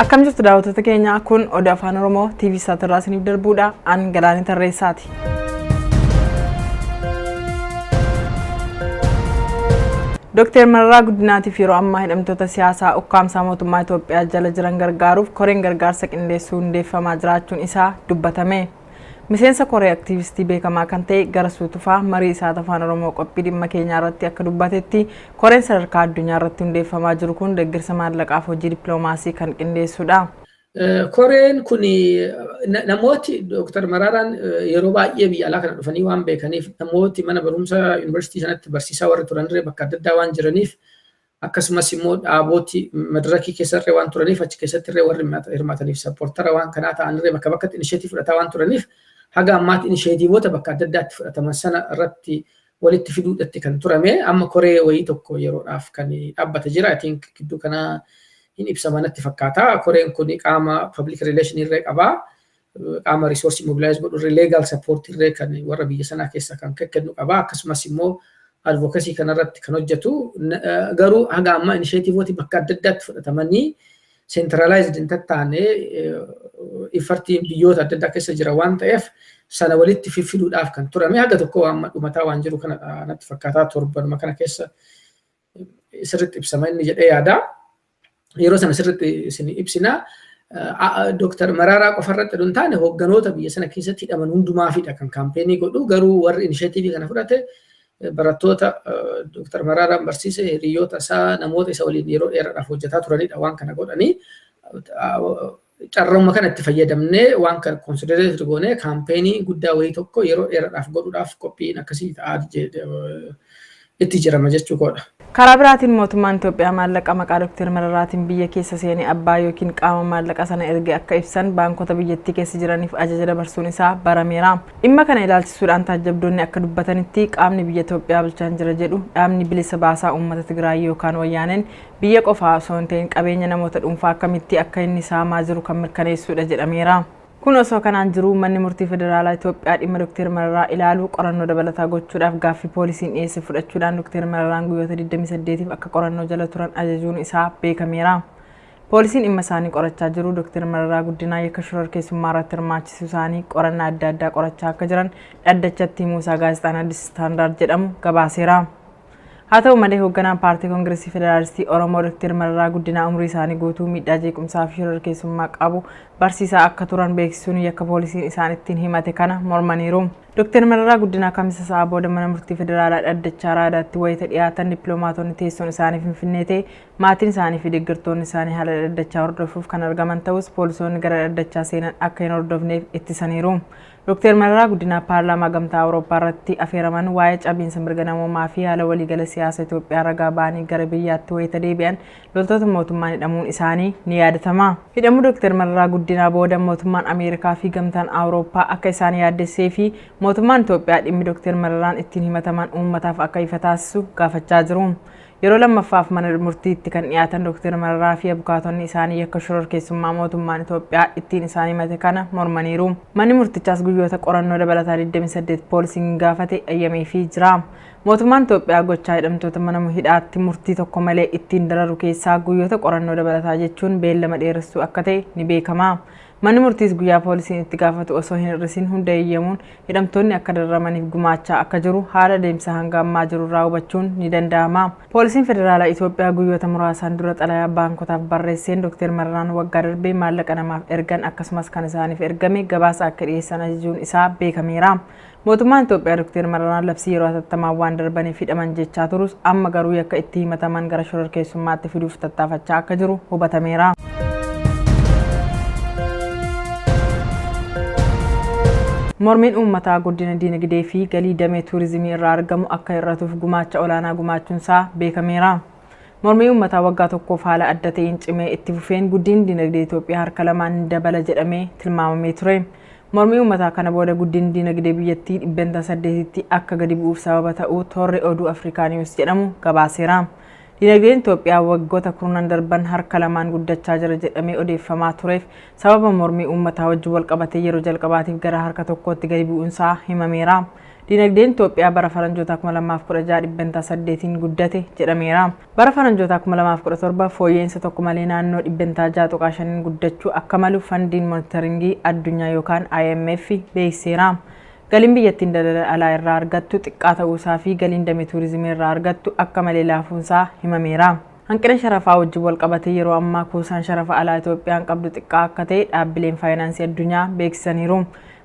Akkam jirtu daawwattoota keenya kun oduu afaan Oromoo TV Saatirraa isiniif darbuudha. An Galaanii Tarreessaati. Dooktar Mararaa Guddinaatiif yeroo ammaa hidhamtoota siyaasaa ukkaamsaa mootummaa Itoophiyaa jala jiran gargaaruuf koreen gargaarsa qindeessuu hundeeffamaa jiraachuun isaa dubbatame. Miseensa koree aktiivistii beekamaa kan ta'e Garasuu Tufaa marii Isaat Afaan Oromoo qophii dhimma keenyaa irratti akka dubbatetti koreen sadarkaa addunyaa irratti hundeeffamaa jiru kun deeggarsa maallaqaaf hojii dippiloomaasii kan qindeessudha. Koreen kun namooti Dooktar Maraaraan yeroo baay'ee biyya alaa kana dhufanii waan beekaniif namooti mana barumsa yuunivarsiitii sanatti barsiisaa warri turanirree bakka adda addaa waan jiraniif akkasumas immoo dhaabooti madirakii keessarree waan turaniif achi keessattirree warri hirmaataniif sappoortara waan kanaa ta'anirree bakka bakkatti inisheetii fudhataa waan turaniif haga ammaatti inisheetiivoota bakka adda addaatti fudhataman sana irratti walitti fiduudhatti kan turame amma koree wayii tokko yeroodhaaf kan dhaabbate jira. I think gidduu kana hin ibsama natti fakkaata. Koreen kun qaama public relation irree qabaa. Qaama resource mobilize godhu irree legal support irree kan warra biyya sanaa keessaa kan kennu qabaa. Akkasumas immoo advocacy kanarratti kan hojjetu garuu haga ammaa inisheetiivooti bakka adda addaatti fudhatamanii centralized hin tattaane effortiin biyyoota adda addaa keessa jira waan ta'eef sana walitti fiffiduudhaaf kan turame haga tokko waan dhumataa waan jiru kana natti fakkaataa torbanuma kana keessa sirriitti ibsama inni jedhee yaada. Yeroo sana sirriitti isin ibsina. Dooktar Mararaa qofarratti hin taane hoogganoota biyya sana keessatti hidhaman hundumaafidha kan kaampeenii godhu garuu warri inisheetiivii kana fudhate barattoota Dooktar Maraaraan barsiise hiriyoota isaa namoota isa waliin yeroo dheeraadhaaf hojjetaa turanidha waan kana godhanii carrauma kana itti fayyadamnee waan kana considerate goonee kaampeenii guddaa wayii tokko yeroo dheeraadhaaf godhuudhaaf qophiin akkasii ta'aa itti jirama jechuu koodha. Karaa biraatiin mootummaan Itoophiyaa maallaqa maqaa Dooktar Mararaatiin biyya keessa seenee abbaa yookiin qaama maallaqa sana erge akka ibsan baankota biyyattii keessa jiraniif ajaja dabarsuun isaa barameera. Dhimma kana ilaalchisuudhaan taajjabdoonni akka dubbatanitti qaamni biyya Itoophiyaa bulchaan jira jedhu dhaabni bilisa baasaa uummata Tigraay yookaan wayyaaneen biyya qofaa osoo hin ta'in qabeenya namoota dhuunfaa akkamitti akka inni saamaa jiru kan mirkaneessudha jedhameera. Kun osoo kanaan jiruu manni murtii federaalaa Itoophiyaa dhimma Dooktar Mararaa ilaalu qorannoo dabalataa gochuudhaaf gaaffii poolisiin dhiyeesse fudhachuudhaan Dooktar Mararaan guyyoota 28f akka qorannoo jala turan ajajuun isaa beekameera. Poolisiin dhimma isaanii qorachaa jiru Dooktar Mararaa Guddinaa yakka shororkeessummaa irratti hirmaachisuu isaanii qorannaa adda addaa qorachaa akka jiran dhaddachatti himuu isaa gaazexaan Addis Standard jedhamu gabaaseera. Haa ta'u malee hoogganaan paartii Koongiresii Federaalistii Oromoo Dooktar Mararaa Guddinaa umrii isaanii guutuu miidhaa jeequmsaa fi shororkeessummaa qabu barsiisaa akka turan beeksisuun yakka poolisiin isaan ittiin himate kana mormaniiru. Dooktar Mararaa Guddinaa kamisa sa'a booda mana murtii federaalaa dhaddachaa Araadaatti wayita dhiyaatan dippiloomaatonni teessoon isaanii Finfinnee ta'e maatiin isaanii fi deeggartoonni isaanii haala dhaddachaa hordofuuf kan argaman ta'us poolisoonni gara dhaddachaa seenan akka hin hordofneef ittisaniiru. Dooktar Mararaa Guddinaa paarlaamaa gamtaa Awurooppaa irratti afeeraman waa'ee cabiinsa mirga namoomaa fi haala waliigala siyaasa Itoophiyaa ragaa ba'anii gara biyyaatti wayita deebi'an loltoota mootummaan hidhamuun isaanii ni yaadatama. Hidhamuu Dooktar Mararaa Guddinaa booda mootummaan Ameerikaa fi gamtaan Awurooppaa akka isaan yaaddessee fi mootummaan Itoophiyaa dhimmi Dooktar Mararaan ittiin himataman uummataaf akka ifa taasisu gaafachaa jiru. Yeroo lammaffaaf mana murtiitti kan dhiyaatan Dooktar Mararaa fi abukaatonni isaanii yakka shororkeessummaa mootummaan Itoophiyaa ittiin isaan himate kana mormaniiru. Manni murtichaas guyyoota qorannoo dabalataa 28 poolisiin gaafate ayyameefii jira. Mootummaan Itoophiyaa gochaa hidhamtoota mana hidhaatti murtii tokko malee ittiin dararu keessaa guyyoota qorannoo dabalataa jechuun beellama dheeressuu akka ta'e ni beekama. Manni murtiis guyyaa poolisiin itti gaafatu osoo hin hir'isin hunda eeyyamuun hidhamtoonni akka dararamaniif gumaachaa akka jiru haala deemsa hanga ammaa jiru irraa hubachuun ni danda'ama. Poolisiin Federaalaa Itoophiyaa guyyoota muraasaan dura xalayaa baankotaaf barreesseen Dooktar Mararaan waggaa darbee maallaqa namaaf ergan akkasumas kan isaaniif ergame gabaasa akka dhiyeessan ajajuun isaa beekameera. Mootummaan Itoophiyaa Dooktar Mararaan labsii yeroo hatattamaa waan darbaniif hidhaman jechaa turus amma garuu yakka itti himataman gara shororkeessummaatti fiduuf tattaafachaa akka jiru hubatameera. Mormiin uummataa guddina diinagdee fi galii damee tuurizimii irraa argamu akka hir'atuuf gumaacha olaanaa gumaachuunsaa beekameera. Mormii uummataa waggaa tokkoof haala adda ta'een cimee itti fufeen guddinni diinagdee Itoophiyaa harka lamaan ni dabala jedhamee tilmaamamee ture. Mormii uummataa kana booda guddinni diinagdee biyyattii 8%tti akka gadi bu'uuf sababa ta'uu toorri oduu Afrikaa Niwus jedhamu gabaaseera. Dinagdeen Itoophiyaa waggoota kurnan darban harka lamaan guddachaa jira jedhamee odeeffamaa tureef sababa mormii uummataa wajjin wal qabatee yeroo jalqabaatiif gara harka tokkootti gadi bu'uunsaa himameera. Dinagdeen Itoophiyaa bara faranjoota 2016 8% guddate jedhameera. Bara faranjoota 2017 fooyya'insa tokko malee naannoo 6.5% guddachuu akka malu fandiin monitaringii addunyaa yookaan IMF beeksiseera. Galiin biyyattiin daldala alaa irraa argattu xiqqaa ta'uusaa fi galiin damee tuurizimii irraa argattu akka malee laafuunsaa himameera. Hanqina sharafaa wajjin wal qabatee yeroo ammaa kuusaan sharafa alaa Itoophiyaan qabdu xiqqaa akka ta'e dhaabbileen faayinaansii addunyaa beeksisaniiru.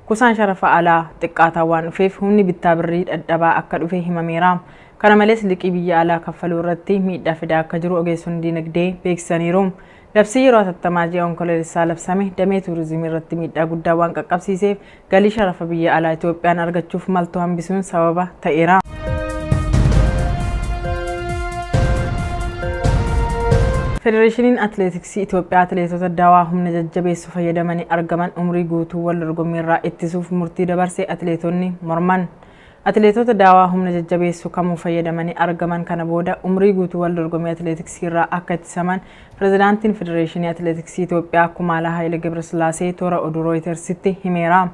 Kuusaan sharafa alaa xiqqaataa waan dhufeef humni bittaa birrii dadhabaa akka dhufe himameera. Kana malees liqii biyya alaa kaffaluu irratti miidhaa fidaa akka jiru ogeessonni dinagdee beeksisaniiru. Labsii yeroo hatattamaa ji'a Onkoloolessaa labsame damee tuurizimii irratti miidhaa guddaa waan qaqqabsiiseef galii sharafa biyya alaa Itoophiyaan argachuuf maltu hambisuun sababa ta'eera. Federeeshiniin Atileetiksii Itoophiyaa atileetota dawaa humna jajjabeessu fayyadamanii argaman umrii guutuu wal dorgommii irraa ittisuuf murtii dabarse atileetonni morman. Atileetota daawaa humna jajjabeessu kamuu fayyadamanii argaman kana booda umrii guutuu wal dorgommii atileetiksii irraa akka ittisaman pirezidaantiin Federeeshinii Atileetiksii Itoophiyaa Kumaalaa Haayile Gabrasillaasee toora oduu Rooyitersitti himeera.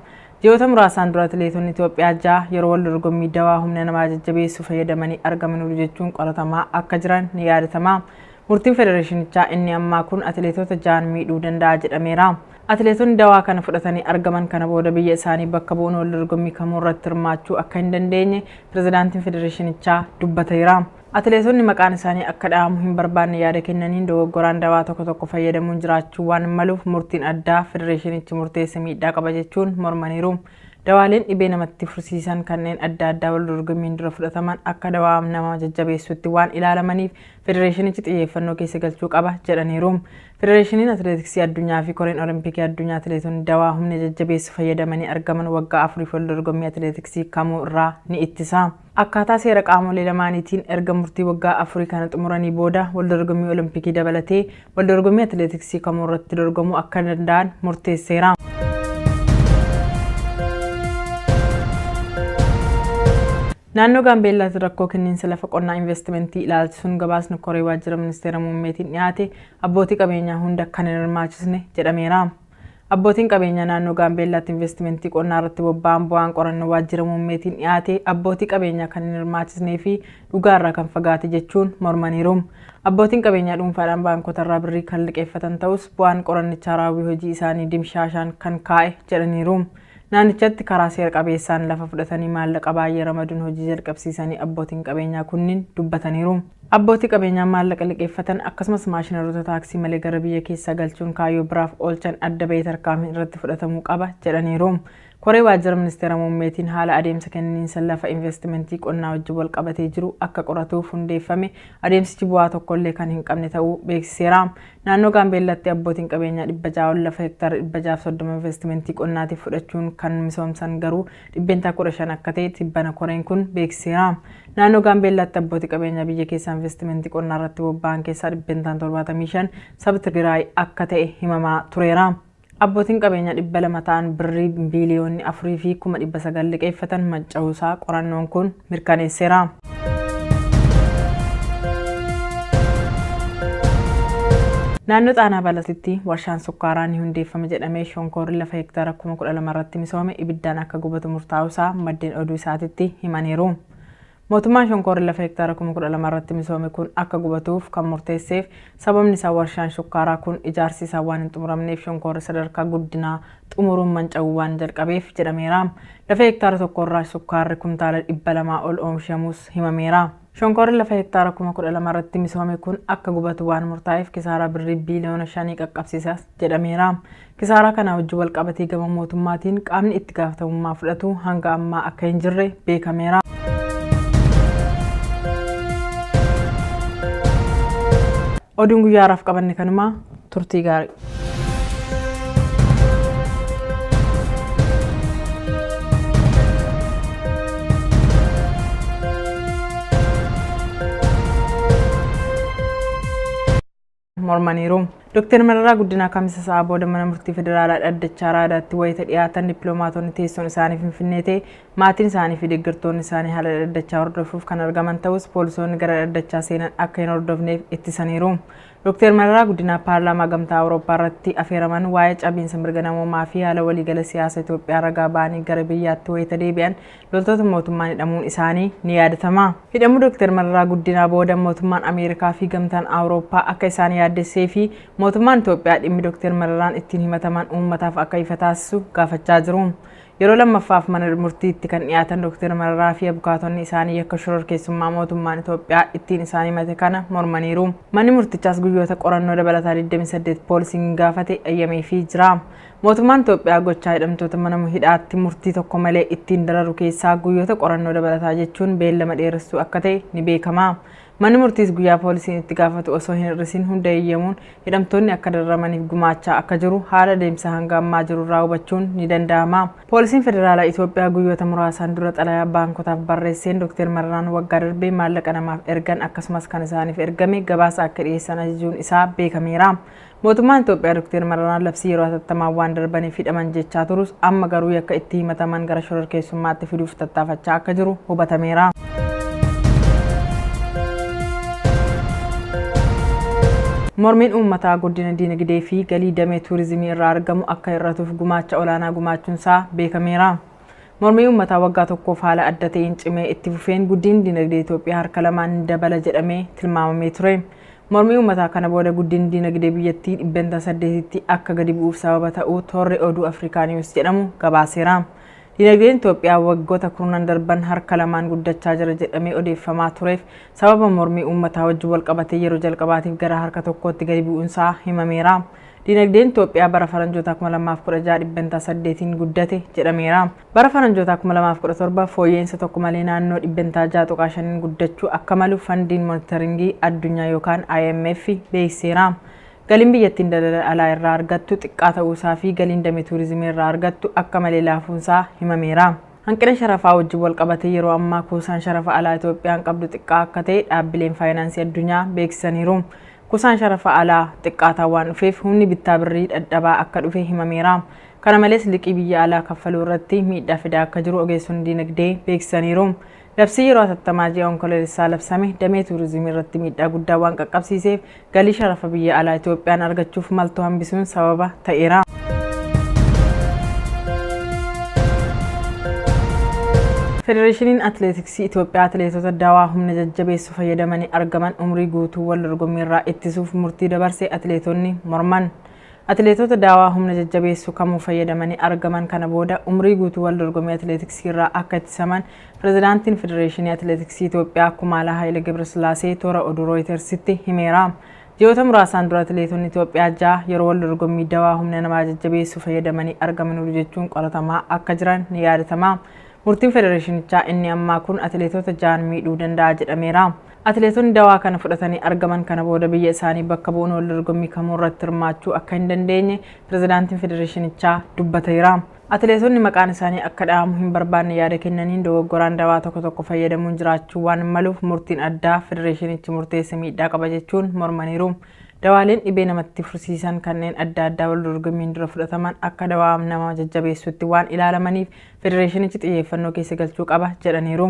Ji'oota muraasaan dura atileetonni Itoophiyaa 6 yeroo wal dorgommii dawaa humna namaa jajjabeessu fayyadamanii argamaniiru jechuun qoratamaa akka jiran ni yaadatama. Murtiin federeeshinichaa inni ammaa kun atileetota 6 miidhuu danda'a jedhameera. Atileetonni dawaa kana fudhatanii argaman kana booda biyya isaanii bakka bu'uun wal dorgommii kamuu irratti hirmaachuu akka hin dandeenye pirezidaantiin federeeshinichaa dubbateera. Atileetonni maqaan isaanii akka dhahamu hin barbaanne yaada kennaniin dogoggoraan dawaa tokko tokko fayyadamuun jiraachuu waan maluuf murtiin addaa federeeshinichi murteesse miidhaa qaba jechuun mormaniiru. Dawaaleen dhibee namatti fursiisan kanneen adda addaa wal dorgommiin dura fudhataman akka dawaa nama jajjabeessutti waan ilaalamaniif federeeshinichi xiyyeeffannoo keessa galchuu qaba jedhaniiru. Federeeshiniin Atileetiksii Addunyaa fi Koreen Olompikii Addunyaa atileetonni dawaa humna jajjabeessu fayyadamanii argaman waggaa 4 wal dorgommii atileetiksii kamuu irraa ni ittisa. Akkaataa seera qaamolee lamaaniitiin erga murtii waggaa 4 kana xumuranii booda wal dorgommii Olompikii dabalatee wal dorgommii atileetiksii kamuu irratti dorgomuu akka danda'an murteesseera. Naannoo Gaambeellaatti rakkoo kenniinsa lafa qonnaa investimentii ilaalchisuun gabaasni koree waajjira ministeera muummeetiin dhiyaate abbootii qabeenyaa hunda kan hin hirmaachisne jedhameera. Abbootiin qabeenyaa naannoo Gaambeellaatti investimentii qonnaa irratti bobba'an bu'aan qorannoo waajjira muummeetiin dhiyaate abbootii qabeenyaa kan hin hirmaachisnee fi dhugaarraa kan fagaate jechuun mormaniiru. Abbootiin qabeenyaa dhuunfaadhaan baankota irraa birrii kan liqeeffatan ta'us bu'aan qorannichaa raawwii hojii isaanii dimshaashaan kan kaa'e jedhaniiru. Naannichatti karaa seera qabeessaan lafa fudhatanii maallaqa baay'ee ramaduun hojii jalqabsiisanii abbootiin qabeenyaa kunniin dubbataniiru. Abbootii qabeenyaa maallaqa liqeeffatan akkasumas maashinaroota taaksii malee gara biyya keessaa galchuun kaayyoo biraaf oolchan adda bahee tarkaanfiin irratti fudhatamuu qaba jedhaniiru. Koree waajjira ministeera muummeetiin haala adeemsa kenniinsa lafa investimentii qonnaa wajjin wal qabatee jiru akka qoratuuf hundeeffame adeemsichi bu'aa tokkollee kan hin qabne ta'uu beeksiseera. Naannoo Gaambeellaatti abbootiin qabeenyaa 600 ol lafa hektaara 630 investimentii qonnaatiif fudhachuun kan misoomsan garuu 15% akka ta'e tibbana koreen kun beeksiseera. Naannoo Gaambeellaatti abbootii qabeenyaa biyya keessaa investimentii qonnaa irratti bobba'an keessaa 75% saba Tigraay akka ta'e himamaa tureera. Abbootiin qabeenyaa 200 ta'an birrii biiliyoonni 4 fi 900,000 liqeeffatan manca'uusaa qorannoon kun mirkaneesseera. Naannoo Xaanaa Balasitti warshaan sukkaaraa ni hundeeffama jedhamee shonkoorri lafa hektaara 12,000 irratti misoome ibiddaan akka gubatu murtaa'uusaa maddeen oduu isaatitti himaniiru. Mootummaan shonkoorri lafa hektaara 12,000 irratti misoome kun akka gubatuuf kan murteesseef sababni isaa warshaan shukkaaraa kun ijaarsi isaa waan hin xumuramneef shonkoorri sadarkaa guddinaa xumuruun manca'uu waan jalqabeef jedhameera. Lafa hektaara tokkorraa sukkaarri kuntaala 200 ol oomishamuus himameera. Shonkoorri lafa hektaara 12,000 irratti misoome kun akka gubatu waan murtaa'eef kisaaraa birrii biiliyoona 5 qaqqabsiisa jedhameera. Kisaaraa kana wajjin wal qabatee gama mootummaatiin qaamni itti gaafatamummaa fudhatu hanga ammaa akka hin jirre beekameera. Oduun guyyaa har'aaf qabanne kanuma, turtii gaarii. Mormaniiru. Dr. Mararaa Guddinaa kamisa sa'a booda mana murtii federaalaa dhaddacha Araadaatti wayita dhiyaatan dippiloomaatonni teessoon isaanii Finfinnee ta'e, maatiin isaanii fi deeggartoonni isaanii haala dhaddachaa hordofuuf kan argaman ta'us, poolisoonni gara dhaddachaa seenan akka hin hordofneef ittisaniiru. Dr. Mararaa Guddinaa paarlaamaa Gamtaa Awurooppaa irratti afeeraman waa'ee cabiinsa mirga namoomaa fi haala waliigala siyaasa Itoophiyaa ragaa ba'anii gara biyyaatti wayita deebi'an loltoota mootummaan hidhamuun isaanii ni yaadatama. Hidhamuu Dr. Mararaa Guddinaa booda mootummaan Ameerikaa fi Gamtaan Awurooppaa akka isaan yaaddessee fi mootummaan Itoophiyaa dhimmi Dr. Mararaan ittiin himataman uummataaf akka ifa taasisu gaafachaa jiru. Yeroo lammaffaaf mana murtiitti kan dhiyaatan Dr. Mararaa fi abukaatonni isaanii yakka shororkeessummaa mootummaan Itoophiyaa ittiin isaan himate kana mormaniiru. Manni murtichaas guyyoota qorannoo dabalataa 28 poolisiin gaafate ayyameefii jira. Mootummaan Itoophiyaa gochaa hidhamtoota mana hidhaatti murtii tokko malee ittiin dararu keessaa guyyoota qorannoo dabalataa jechuun beellama dheeressuu akka ta'e ni beekama. Manni murtiis guyyaa poolisiin itti gaafatu osoo hin hir'isin hunda eeyyamuun hidhamtoonni akka dararamaniif gumaachaa akka jiru haala deemsa hanga ammaa jiru irraa hubachuun ni danda'ama. Poolisiin Federaalaa Itoophiyaa guyyoota muraasaan dura xalayaa baankotaaf barreesseen Dr. Mararaan waggaa darbee maallaqa namaaf ergan akkasumas kan isaaniif ergame gabaasa akka dhiyeessan ajajuun isaa beekameera. Mootummaan Itoophiyaa Dr. Mararaan labsii yeroo hatattamaa waan darbaniif hidhaman jechaa turus, amma garuu yakka itti himataman gara shororkeessummaatti fiduuf tattaafachaa akka jiru hubatameera. Mormiin uummataa guddina diinagdee fi galii damee tuurizimii irraa argamu akka hir'atuuf gumaacha olaanaa gumaachuunsaa beekameera. Mormii uummataa waggaa tokkoof haala adda ta'een cimee itti fufeen guddinni diinagdee Itoophiyaa harka lamaan ni dabala jedhamee tilmaamamee ture. Mormii uummataa kana booda guddinni diinagdee biyyattii 8% akka gadi bu'uuf sababa ta'uu toorri oduu Afrikaa Niwus jedhamu gabaaseera. Diinagdeen Itoophiyaa waggoota kurnan darban harka lamaan guddachaa jira jedhamee odeeffamaa tureef sababa mormii uummataa wajjin wal qabatee yeroo jalqabaatiif gara harka tokkootti gadi bu'uunsaa himameera. Diinagdeen Itoophiyaa bara faranjoota 2016 8% guddate jedhameera. Bara faranjoota 2017 fooyya'insa tokko malee naannoo 6.5% guddachuu akka malu Fandiin Monitaringii Addunyaa yookaan IMF beeksiseera. Galiin biyyattiin daldala alaa irraa argattu xiqqaa ta'uusaa fi galiin damee tuurizimii irraa argattu akka malee laafuunsaa himameera. Hanqina sharafaa wajjin wal qabatee yeroo ammaa kuusaan sharafa alaa Itoophiyaan qabdu xiqqaa akka ta'e dhaabbileen faayinaansii addunyaa beeksisaniiru. Kuusaan sharafa alaa xiqqaataa waan dhufeef humni bittaa birrii dadhabaa akka dhufe himameera. Kana malees liqii biyya alaa kaffaluu irratti miidhaa fidaa akka jiru ogeessonni diinagdee beeksisaniiru. Labsii yeroo hatattamaa ji'a Onkoloolessaa labsame damee tuurizimii irratti miidhaa guddaa waan qaqqabsiiseef galii sharafa biyya alaa Itoophiyaan argachuuf maltu hambisuun sababa ta'eera. Federeeshiniin Atileetiksii Itoophiyaa atileetota dawaa humna jajjabeessu fayyadamanii argaman umrii guutuu wal dorgommii irraa ittisuuf murtii dabarse atileetonni morman. Atileetota daawaa humna jajjabeessu kamuu fayyadamanii argaman kana booda umrii guutuu wal dorgommii atileetiksii irraa akka ittisaman pirezidaantiin Federeeshinii Atileetiksii Itoophiyaa Kumaalaa Haayile Gabrasillaasee toora oduu Rooyitersitti himeera. Ji'oota muraasaan dura atileetonni Itoophiyaa 6 yeroo wal dorgommii dawaa humna namaa jajjabeessu fayyadamanii argamaniiru jechuun qoratamaa akka jiran ni yaadatama. Murtiin federeeshinichaa inni ammaa kun atileetota ja'an miidhuu danda'a jedhameera. Atileetonni dawaa kana fudhatanii argaman kana booda biyya isaanii bakka bu'uun wal dorgommii kamuu irratti hirmaachuu akka hin dandeenye pirezidaantiin federeeshinichaa dubbateera. Atileetonni maqaan isaanii akka dhahamu hin barbaanne yaada kennaniin dogoggoraan dawaa tokko tokko fayyadamuun jiraachuu waan maluuf murtiin addaa federeeshinichi murteesse miidhaa qaba jechuun mormaniiru. Dawaaleen dhibee namatti fursiisan kanneen adda addaa wal dorgommiin dura fudhataman akka dawaa nama jajjabeessutti waan ilaalamaniif federeeshinichi xiyyeeffannoo keessa galchuu qaba jedhaniiru.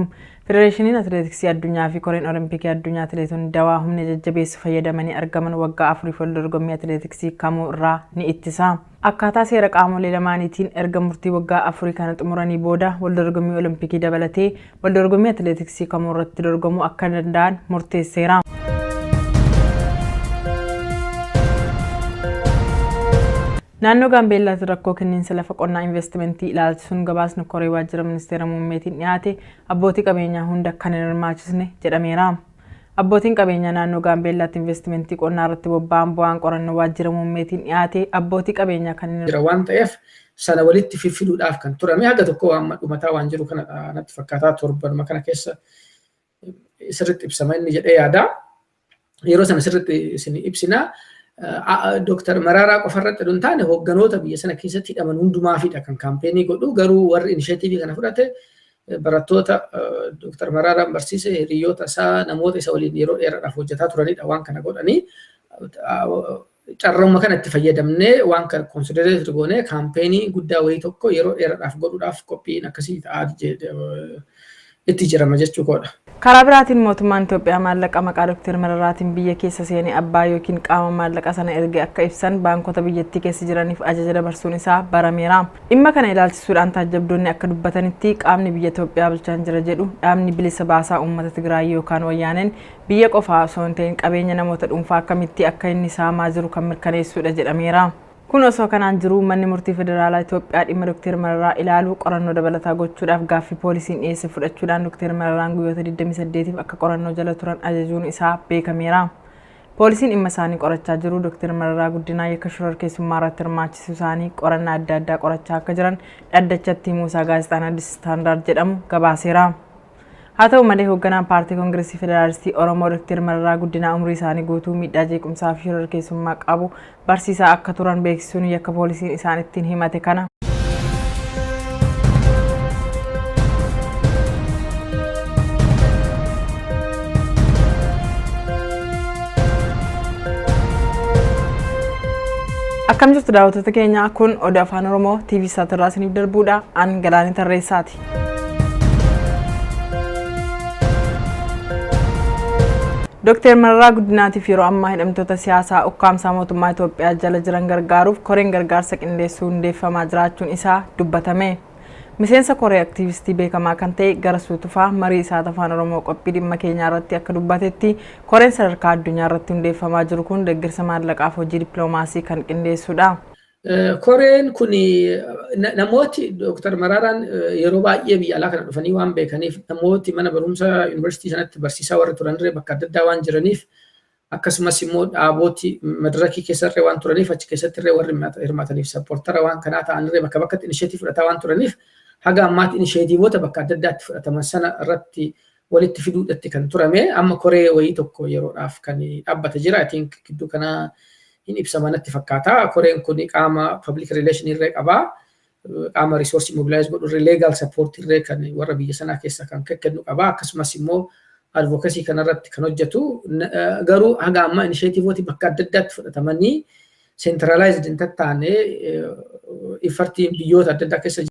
Federeeshiniin Atileetiksii Addunyaa fi Koreen Olompikii Addunyaa atileetonni dawaa humna jajjabeessu fayyadamanii argaman waggaa afuriif wal dorgommii atileetiksii kamuu irraa ni ittisa. Akkaataa seera qaamolee lamaaniitiin erga murtii waggaa afurii kana xumuranii booda wal dorgommii Olompikii dabalatee wal dorgommii atileetiksii kamuu irratti dorgomuu akka danda'an murteesseera. Naannoo Gaambeellaatti rakkoo kenniinsa lafa qonnaa investimentii ilaalchisuun gabaasni koree waajjira ministeera muummeetiin dhiyaate abbootii qabeenyaa hunda kan hin hirmaachisne jedhameera. Abbootiin qabeenyaa naannoo Gaambeellaatti investimentii qonnaa irratti bobba'an bu'aan qorannoo waajjira muummeetiin dhiyaate abbootii qabeenyaa kan hin jira waan ta'eef sana walitti fiffiduudhaaf kan turame haga tokko waan dhumataa waan jiru kana natti fakkaataa, torbanuma kana keessa sirriitti ibsama inni jedhee yaada. Yeroo sana sirriitti isin ibsina. Dooktar Mararaa qofarratti hin taane, hoogganoota biyya sana keessatti hidhaman hundumaafidha kan campaign godhu. Garuu warri initiative kana fudhate barattoota Dooktar Mararaan barsiise, hiriyoota isaa, namoota isa waliin yeroo dheeraadhaaf hojjetaa turanidha waan kana godhanii. Carrauma kanatti fayyadamnee waan kana considerate goonee campaign guddaa wayii tokko yeroo dheeraadhaaf godhuudhaaf qophiin akkasii ta'aa itti jirama jechuu koodha. Karaa biraatiin mootummaan Itoophiyaa maallaqa maqaa Dr. Mararaatiin biyya keessa seenee abbaa yookiin qaama maallaqa sana erge akka ibsan baankota biyyattii keessa jiraniif ajaja dabarsuun isaa barameera. Dhimma kana ilaalchisuudhaan taajjabdoonni akka dubbatanitti qaamni biyya Itoophiyaa bulchaa jira jedhu dhaabni bilisa baasaa uummata Tigraay yookaan Wayyaaneen biyya qofaa osoo hin ta'in qabeenya namoota dhuunfaa akkamitti akka inni saamaa jiru kan mirkaneessuudha jedhameera. Kun osoo kanaan jiruu manni murtii federaalaa Itoophiyaa dhimma Dr. Mararaa ilaaluu qorannoo dabalataa gochuudhaaf gaaffii poolisiin dhiyeesse fudhachuudhaan Dr. Mararaan guyyoota 28f akka qorannoo jala turan ajajuun isaa beekameera. Poolisiin dhimma isaanii qorachaa jiru Dr. Mararaa Guddinaa yakka shororkeessummaa irratti hirmaachisuu isaanii qorannaa adda addaa qorachaa akka jiran dhaddachatti himuu isaa gaazexaan Addis Standard jedhamu gabaaseera. Haa ta'u malee hoogganaan paartii Koongiresii Federaalistii Oromoo Dr. Mararaa Guddinaa umrii isaanii guutuu miidhaa jeequmsaa fi shororkeessummaa qabu barsiisaa akka turan beeksisuun yakka poolisiin isaan ittiin himate kana Akkam jirtu daawwattoota keenya, kun oduu Afaan Oromoo TV Saatirraa isiniif darbuudha. An Galaanii Tarreessaati. Dr. Mararaa Guddinaatiif yeroo ammaa hidhamtoota siyaasaa ukkaamsaa mootummaa Itoophiyaa jala jiran gargaaruuf koreen gargaarsa qindeessuu hundeeffamaa jiraachuun isaa dubbatame. Miseensa koree aktiivistii beekamaa kan ta'e Garasuu Tufaa marii isaa Afaan Oromoo qophii dhimma keenyaa irratti akka dubbatetti koreen sadarkaa addunyaa irratti hundeeffamaa jiru kun deeggarsa maallaqaaf hojii dippiloomaasii kan qindeessudha. Koreen kun namooti Dr. Mararaan yeroo baay'ee biyya alaa kana dhufanii waan beekaniif, namooti mana barumsa yuunivarsiitii sanatti barsiisaa warri turanirree bakka adda addaa waan jiraniif, akkasumas immoo dhaabooti madirakii keessarree waan turaniif, achi keessattirree warri hirmaataniif supporter waan kanaa ta'anirree bakka bakkatti initiative fudhataa waan turaniif, haga ammaatti initiativeoota bakka adda addaatti fudhataman sana irratti walitti fiduudhatti kan turame. Amma koree wayii tokko yeroodhaaf kan dhaabbate jira. I think gidduu kanaa hin ibsama natti fakkaata. Koreen kun qaama public relation irree qabaa. Qaama resource mobilize godhu irree, legal support irree kan warra biyya sanaa keessa kan kennu qabaa. Akkasumas immoo advocacy kanarratti kan hojjetu. Garuu haga ammaa initiativeooti bakka adda addaatti fudhatamanii centralized hin tattaane, effortiin biyyoota adda addaa keessa